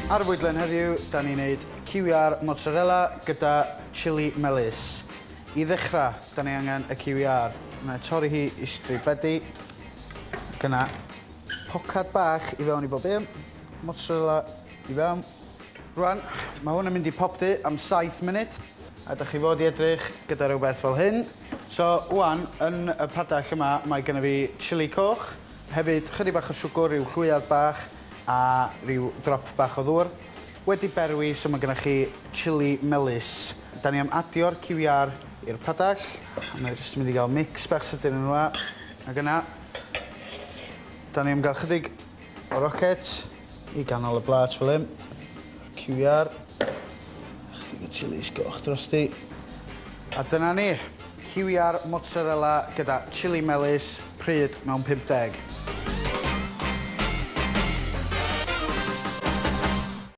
Ar y fwydlen heddiw, da ni'n neud cyw iâr mozzarella gyda chili melys. I ddechrau, da ni angen y cyw iâr. Na i torri hi i stribedi. Ac yna, pocad bach i fewn i bob un. Mozzarella i fewn. Rwan, mae hwn yn mynd i popty am 7 munud. A dych chi fod i edrych gyda rhywbeth fel hyn. So, wan, yn y padell yma, mae genna fi chili coch. Hefyd, chydig bach o siwgr, rhyw llwyad bach, a rhyw drop bach o ddŵr. Wedi berwi, so mae genna chi chili melys. Da ni am adio'r cyw iâr i'r padell. A mae jyst yn mynd i gael mix bach sydyn yn yma. Ac yna, da ni am gael chydig o rocket i ganol y blât fel hyn. Cyw iâr. Chydig o chilies goch drosti. A dyna ni. Cyw iâr mozzarella gyda chili melys, pryd mewn 50.